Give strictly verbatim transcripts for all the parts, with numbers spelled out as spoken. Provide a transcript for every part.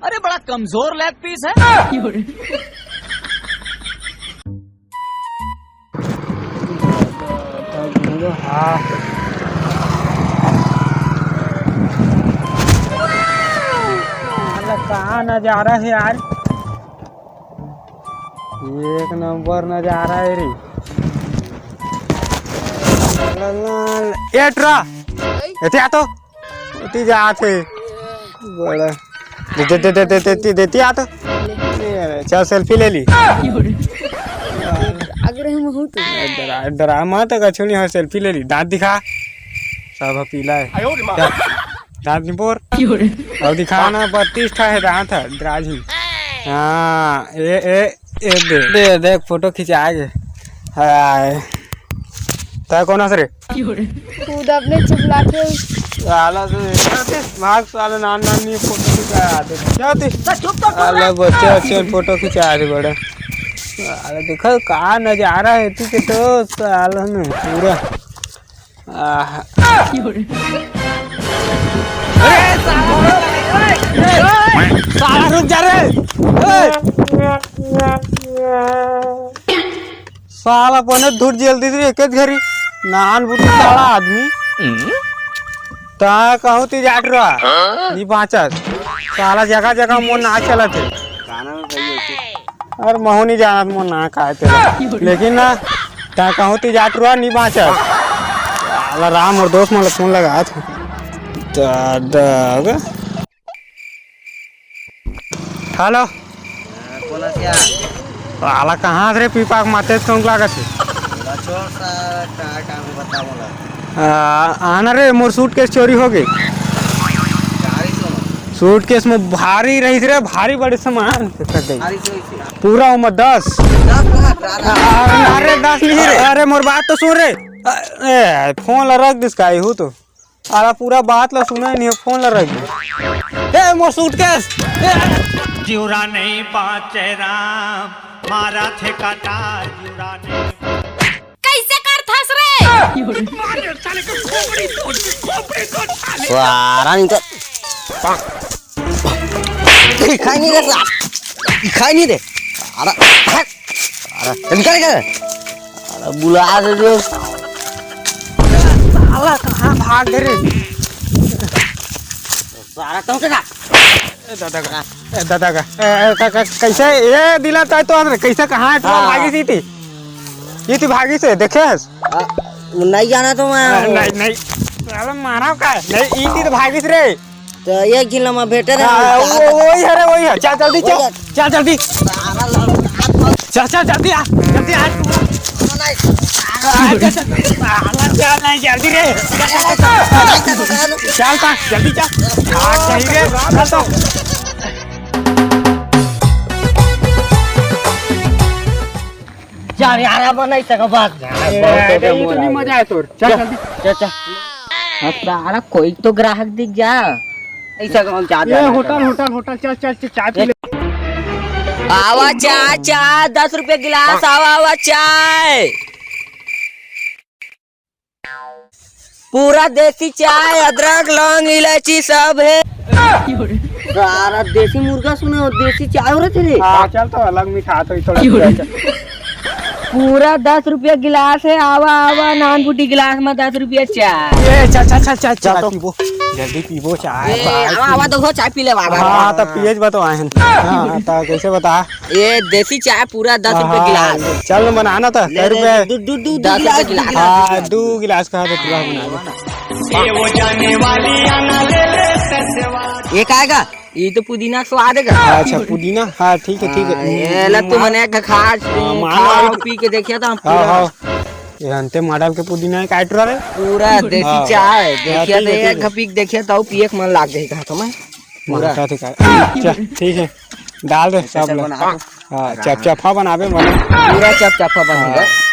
अरे, बड़ा कमजोर लेग पीस है। हाँ। साला, का नजारा है यार, एक नंबर नजारा है रे। ए टुरा, एती आ तो। एती जात हे। बड़ा। दे, दे, दे, दे, दे, दे, देती आ तो। ले। ए, चल, सेल्फी ले ली। आग्रह में हूँ तो। डरा, डरा मत, अगर छुनी हो, सेल्फी ले ली। दांत दिखा। सब पीला है। आयो रे माँ। चल, दांत निपोर। अब दिखा ना, बत्तीस ठा है दांत है, डरा जी। हाँ, ए, ए, ए, दे, दे, देख, फोटो खिंचा के। हाय। तै कौन हस रे? खुद अपने चुपलाते हो। साला से, भाग साला, नान नान नहीं फोटो खिंचा दे। क्या होती? चुप कर, चुप साला, बच्चे अच्छे फोटो खिंचा दे बड़ा। साला देखो का नजारा है, तू के तो साला में पूरा। आह। अरे साला, साला रुक जा रे। ए! साला बने धूर जेल दी रे, एक घरी नान बुद्धि साला आदमी। ता कहूँ ती जाट रहा, नी बाँचत। साला जगह जगह मोर ना चलत है। अरे महू नहीं जानत मोर ना का है तेरा। लेकिन ना, ता कहूँ ती जाट रहा, नी बाँचत। साला राम और दोस्त मन ला फोन लगा था। दादा। हेलो। हाँ, कौन है क्या? साला कहाँ से रे पीपा के माथे से टोंक लागत है? बोला, छोड़ सा, कहाँ काम है बता बोला। आ, आना रे, मोर सूटकेस चोरी हो गई। गाड़ी सुनो। सूटकेस में भारी रही रे, भारी बड़े सामान कर दे। गाड़ी से इसी। पूरा उम्र दस। दस लाख आ, डाला। आ, अरे दस नहीं रे, अरे मोर बात तो सुन रे। आ, ए, फोन ला रख दिस काई हूँ तो। साला पूरा बात ला सुना ही नहीं, फोन ला रख दे। ए, मोर सूटकेस। ए! जिउरा नहीं बाँचे राम, मारा थे कटार, जिउरा नहीं। कैसे करथस रे? सारा नहीं तो दिखाई नहीं दे, साला। दिखाई नहीं दे। साला, साला, निकल, निकल। साला, बुला दे दे। साला, कहाँ भाग गए रे? साला, तुम क्या? ए, दादा का, ए, दादा का, ए, ए, का, का, कैसे, ए, दिला ताय तो अंदर, कैसे, कहाँ है, तू हाँ। भागी सी थी? ये थी भागी से, देखे हस? आ, नहीं जाना तो मैं। आ, नहीं, नहीं। साला, मारा का? नहीं, ई थी तो भागी से रे। तो एक जिला में भेटे रहे। हाँ, वो, वो, वही है रे, वही है। चल, जल्दी चल। वही है। चल, जल्दी। सारा लड़का चल, चल, जल्दी आ, जल्दी आ। आ, चल, चल। आ, चल, चल, नहीं, जल्दी रे। चल, चल, जल्दी चल। आ, सही रे, चल तो। जा रे, आराम नहीं सका बात। ए, बहुत हो गया, ये तो मोर नहीं आ मजा आया तोर। चल, चल, जल्दी। चल, चल। अब सारा कोई तो ग्राहक दिख जा। ऐसा गाँव जा, ये जा, होटल, जा। होटल, होटल, चल, चल, चल, चाय पी ले। आवा चाय, चाय, दस रुपया गिलास, आवा, आवा चाय। पूरा देसी चाय, अदरक, लौंग, इलायची सब है। सारा देसी मुर्गा सुने हो, देसी चाय हो रहे थे रे। हाँ, चल तो अलग मिठा तो थोड़ा। पूरा दस रुपया गिलास है, आवा, आवा, नान फूटी गिलास में दस रुपया चाय। ए, चल, चल, चल, चल, चल चाय तो। पीबो, जल्दी पीबो चाय, ए, भाई, आवा, आवा, पीबो। देखो, चाय पी ले, बाबा। हाँ, तो पिए ज बा तो आए हैं। हाँ, तो कैसे बता? ये देसी चाय पूरा दस रुपया हाँ, गिलास। चल, बनाना तो, ले, कै ले, रुपया? दू, दू, दू, दू दस रुपया गिलास, गिलास। हाँ, दू गिलास का तो पूरा बना दे। ये वो जाने वाली आना ले ले ससवा। ये का आएगा? ये तो पुदीना स्वाद है का? अच्छा, पुदीना? हाँ, ठीक है, ठीक है। हाँ, ये ला तू मने खा, खा, हाँ, मान खा लो। और पी के देखिया था हम हाँ, पूरा। हाँ। ये अंते मॉडल के पुदीना है, काट रहा रे? पूरा देसी हाँ। चाय। हाँ, देखिया ठीक तो है, एक ठीक है। पी के देखिया तो पिए के मन लाग गई कहा तो मैं। पूरा। माता थे का? चल, ठीक है। डाल दे ऐसे सब ऐसे लोग। बना दो। हाँ, चपचपा बनाबे मने। पूरा चपचपा बनेगा। हाँ।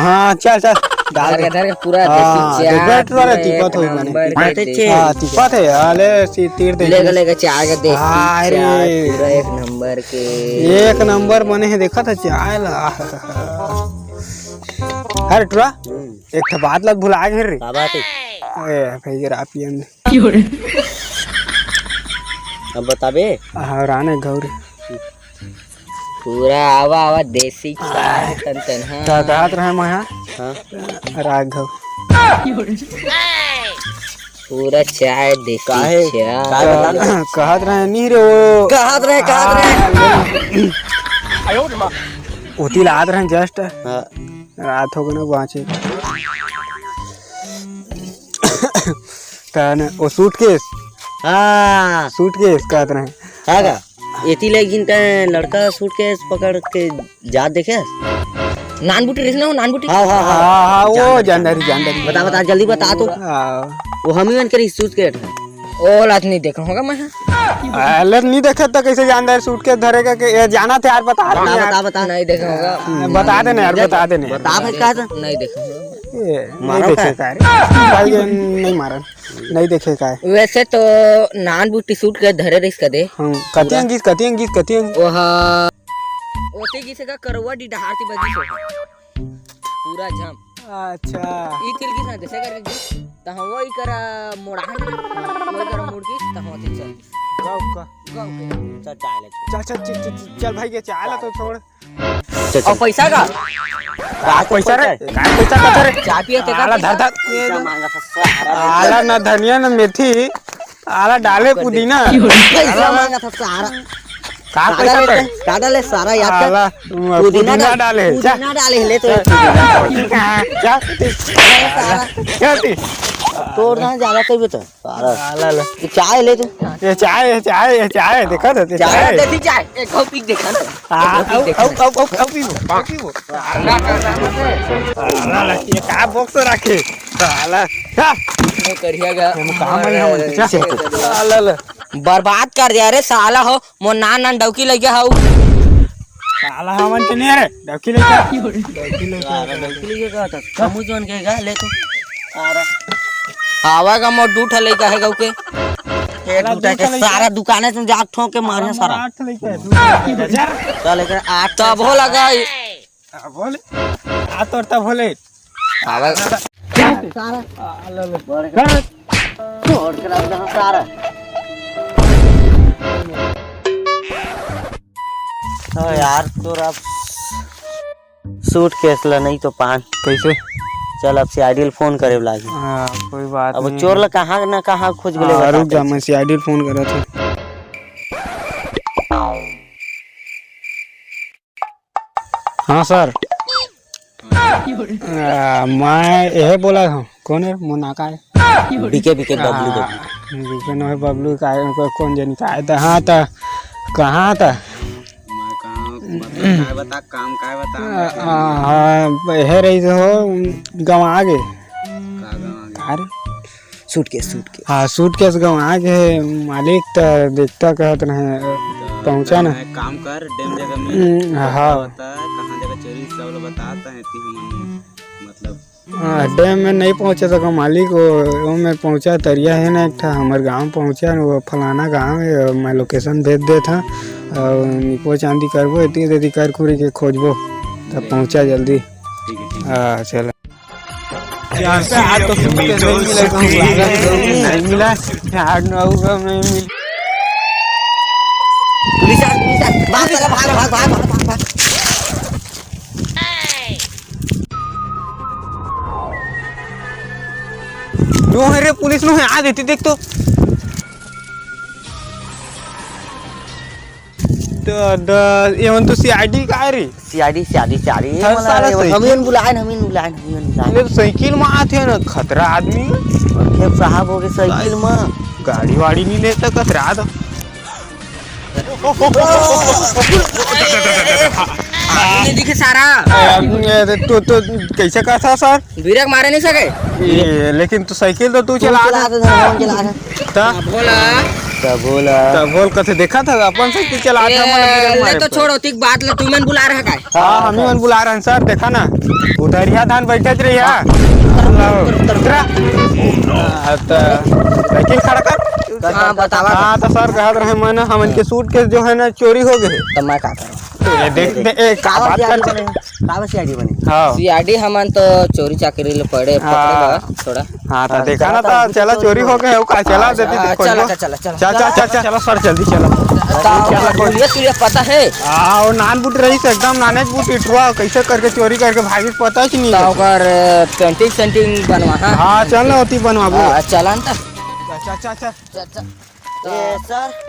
हाँ, चल, चल। डाल दे। इधर, इधर पूरा हाँ, देसी चाय, देख, बैठ रहा पूरा रे, एक तिब्बत होई मने। नंबर के देसी हाँ, चाय। तिब्बत है, अले सी तीर दे। लेगा, लेगा चाय का देसी हाँ, अरे। चाय, पूरा एक नंबर के। एक नंबर बने है, देखा था चाय ला। अरे टुरा, हम्म। एक ठो बात लग भुला गए रे। का बात है? ए, भाई जरा पियन। क्यों रे? अब बताबे। हाँ, राने गौरी। पूरा आवा, आवा, देसी चाय तन तन, हाँ। का कहत रहे मैं, हाँ? हाँ। राघव। पूरा चाय देसी काहे? चाय। काहे बता? कहत रहे नहीं रे वो। कहत रहे, कहत रहे। ओती लात रहे just। हाँ। रात हो गए ना, बाँचे। तन वो सूटकेस। हाँ। सूटकेस कहत रहे। हाँ का? एती ले एक झिन तैं लड़का सूटकेस पकड़ के जात देखे? नान बूटी रहिस ना, वो नान बूटी? हाँ, हाँ, हाँ। हाँ, हाँ, वो जानदारी, जानदारी। बता, बता, जल्दी बता तो। हाँ। वो हम ही मन के रहिस सूटकेस। ओ लात नहीं देखा होगा मैं। अरे नहीं देखे तो कैसे जानदारी सूटकेस धरे का के, ये जाना थे यार, बता रहे बता, हैं यार। बता, बता। नहीं देखा होगा। हाँ, बता देना यार, बता देना। बता भाई, कहा था? नहीं देखा होगा। ये, नहीं मारो देखे का? का रे? भाई, ये नहीं मारा। नहीं देखे का है? वैसे तो नान बूटी सूटकेस धरे रहिस कदे। हाँ, कति पूरा। अंगिस, कति अंगिस, कति अंगिस? ओहा, ओती गिस का करवा डी डहार ती बगिस हो। पूरा झम। अच्छा। ई तिल गिस ना, जैसे करके गिस, त हम वही करा मोड़ा, वही करा मुड़ गिस, त हम ओती चल। गाँव का। गाँव के। चल, चाय ले। चल, चल, चल, चल, चल भाई, ये चाय ला तो छोड़। चल, चल। और पैसा का? का पैसा रे? का पैसा का रे? चाय पिए ते का आला पैसा? धर, धर। पैसा मांगा था सारा। आला ना धनिया ना मेथी, आला डाले पुदीना। पैसा मांगा था सारा। का पैसा रे? का डाले सारा याद कर। आला, पुदीना पुदीना डाल-, डाले, जा। पुदीना डाले ले तो। जा। सारा। जा। तोड़ ना ज्यादा कहीं तो। सारा। ला, ला, ला। ये चाय ले तू। ये चाय, ये चाय, ये चाय, देखा था, ये चाय चाय। देसी चाय, एक घाव पी के देखा ना। हाँ, एक घाव पी के देखा ना। पीबो, पीबो। ला, ला, ये का box रखे? ला, ला। ये करिया का। ये कहाँ बने हम? ला, ला, ला। बर्बाद कर दिया रे साला हो, मोर नान नान डौकी लगे हऊ। साला हमन के नहीं रे, डौकी लइका। डौकी लइका। सारा डौकी लइका का था? समूह जोन के गा ले तू। सारा। आवा का मोर दू ठा लइका हे गऊ के। ये साला दू ठा दू के ठा लइका। सारा दुकाने से जाके ठोक के मारे सारा। आठ लइका है, दू ठा लइका। चल, एक आठ तब हो लगा। आ, बोले। आ, तोर तब बोले। आवा। सारा। आ, लो, लो। छोड़ के रख दे सारा। ओ यार, तोर अब सूटकेस ला नहीं तो पान। कैसे? चल, अब सीआईडी ला फोन करे लागी। हाँ, कोई बात अब नहीं। चोर ला कहाँ ना कहाँ खोज हाँ, ले, बता रुक जा, कैसे? मैं सीआईडी ला फोन करत हूँ। हाँ सर। आ, मैं यही बोला हूँ, कौन है? मोनाका है। बीके, बीके, बबलू, हाँ, बबलू। बीके नोहे बबलू का है, उनको कौन जानी का है? तो हाँ, तो कहाँ था? मैं कहाँ, मतलब, काय बता, काम काय बता, आ, मैं आ, हाँ, यह रही हो, गंवा गे। का गंवा गे? अरे, सूटकेस, सूटकेस। हाँ, सूटकेस गंवा गे हे, मालिक त देखता कहत रहे, त पहुँचा ना। मैं काम कर, डैम जगह में हम्म, हाँ। बता, कहाँ जगह चोरी, सब ला बता, त है ती हमन, मतलब। हाँ, डैम में नहीं पहुँचा सको मालिक, वो, वो में पहुँचा, तरिया है ना एक ठा, हमर गाँव पहुँचा, वो फलाना गाँव है, मैं location भेज देत हूँ, और निपो चांदी करबो, इतनी देरी कर कुरी के खोजबो, तब पहुँचा जल्दी। ठीक है, ठीक है। हाँ, चल। यार, आज तो सूटकेस नहीं मिला, कहूँ लागत नहीं मिला। यार, नौका में मिल- पुलिस आ, पुलिस आ, भाग, साला, भाग, भाग। जो है रे, पुलिस नु है, आ देती, देख तो। दादा, ये मन तो सीआईडी का रे? CID, CID, CID. हर साला साइकिल। हमीन बुलाए, हमीन बुलाए, हमीन बुलाए। ले, साइकिल में आथे ना, खतरा आदमी। ये साहब हो गए साइकिल में। गाड़ी वाड़ी नहीं लेता, खतरा आदमी। नहीं दिखे सारा। ए, तो, तो कैसे कहता सर? ब्रेक मारे नहीं सके। ए, लेकिन तू साइकिल तो तू चला चला दे। दे, हम चला दे। ता? भोला। ता भोला। ता बोल कथे देखा था, अपन साइकिल चला ए, था, हमारा ब्रेक ले मारे तो पर। छोड़ो, तीक बात ले, तू मन बुला रहा का? हाँ, हम ही मन बुला रहे हैं सर, देखा ना। उधर ही धान बैठे रही है। उतरा। हाँ, तो साइकिल खड़ा कर। हाँ, बतावा। हाँ, तो सर कहत रहे, मन हमन के सूटकेस जो है ना, चोरी हो गए। तो मैं का करूँ? ए, देख, दे, ए, का बात कर। काबर सीआईडी बने? हाँ। सीआईडी हमन तो चोरी चाकरी ले पड़े, हाँ। पकड़े बा थोड़ा। हाँ, तो हाँ, देखा ना, चला, तो चला, चोरी हो गए, का चला, हाँ, दे, चला, चला, चला, चला। चला, चला, चला, चला, सर, जल्दी चला। तो चला, खोल। पुलिस, पुलिस पता है? हाँ, वो नान बूट रही से एकदम नाने बूट इठवा, कैसे करके चोरी करके भागी, पता ही नहीं तो है। ओकर पेंटिंग सेंटिंग बनवा, हाँ। हाँ, चल ना, ओती बनवाबो। हाँ, चला ना तो। चल, चल, चल, चल। चल, चल। ए, सर,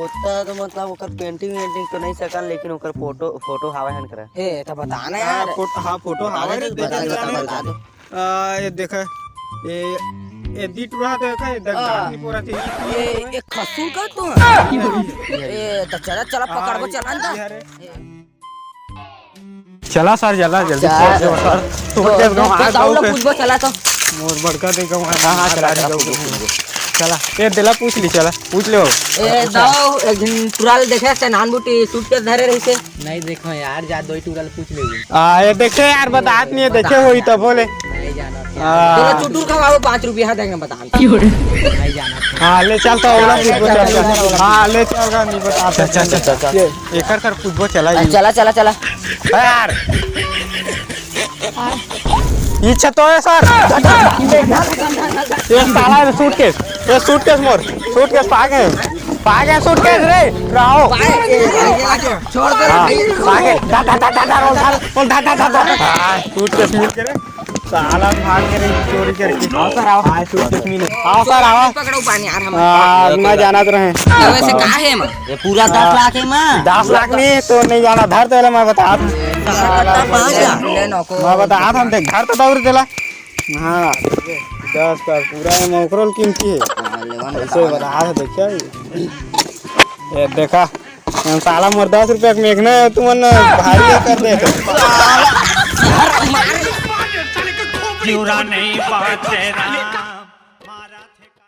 ओतना तो मतलब ओकर पेंटिंग वेंटिंग तो नहीं सकन, लेकिन ओकर फोटो, फोटो हावे हन करा। ए, तो बता ना हाँ, यार। फोटो, हाँ, फोटो बता हावे दे, रे, बता दे, देखे बता दे, जाने। बता दे। आ, ये देखा, ये, ये दीट रहा देखा, ये देख, हाँ। दांत नहीं पूरा थी। ये, ये खसूल का तो है। ए, तो चला, चला, पकड़बो, हाँ, चला ना। ये रे। चला सर, चला, जल्दी चल। पहुंच जाओ सर। तो तो, उठ के तो, गाँव तो, आ तो जाओ लोग फिर। पूछबो, चला तो। मोर बड़का दे गाँव आ हाँ, हाँ, चला, चला, चला, पूछबो, पूछबो। चला, ये दिला पूछ ली, चला, पूछ ले। ए, दाओ, एक दिन टुराल देखे से नान बूटी सूटकेस धरे रही से। नहीं देखो यार, जा दो ही टुराल पूछ ले। आ, ये देखे यार, बतात नहीं है, देखे होई तब बोले। नहीं जाना। हाँ। चलो, चुटुर खवाओ, पाँच रुपया देंगे, बता। नहीं जाना। हाँ, ले चल तो, ओला पूछबो, चल, चल। हाँ, ले चल, नहीं बता। चल, चल, चल, चल, चल। ये, एकर कर पूछबो, चला, आ, ये। चला, चला, चला। ए यार। इच्छा तो है सर। ये साला, ये सूटकेस, ये सूटकेस मोर, सूटकेस पाके, पाके सूटकेस रे, रहो। छोड़ दे हाँ, रे। पाके, धा, धा, धा, धा, धा, रोल, धा, रोल, धा, धा, धा, धा। हाँ, सूटकेस मिल के रे। साला भाग के रे, चोरी करके। आओ सर, आओ। हाँ, सूटकेस मिले। आओ सर, आओ। पकड़ो पानी यार हम। हाँ, मैं जानत रहे। तो वैसे का है माँ? ये पूरा दस लाख है माँ। दस लाख नहीं तो नहीं जाना, धर तो ले, मैं बता। सारा कट्टा पाँच हजार। ले नको। मैं बता, हम देख, धर तो दौड़ देला। हाँ, दस का पूरा है, मैं ओकरो कीमती है। हाँ, लेवा ना। ऐसे बता, देखिए। ये देखा, हम साला मोर दस रुपया के मेघना है, तुमन भारी कर दे। पूरा नहीं बात तेरा।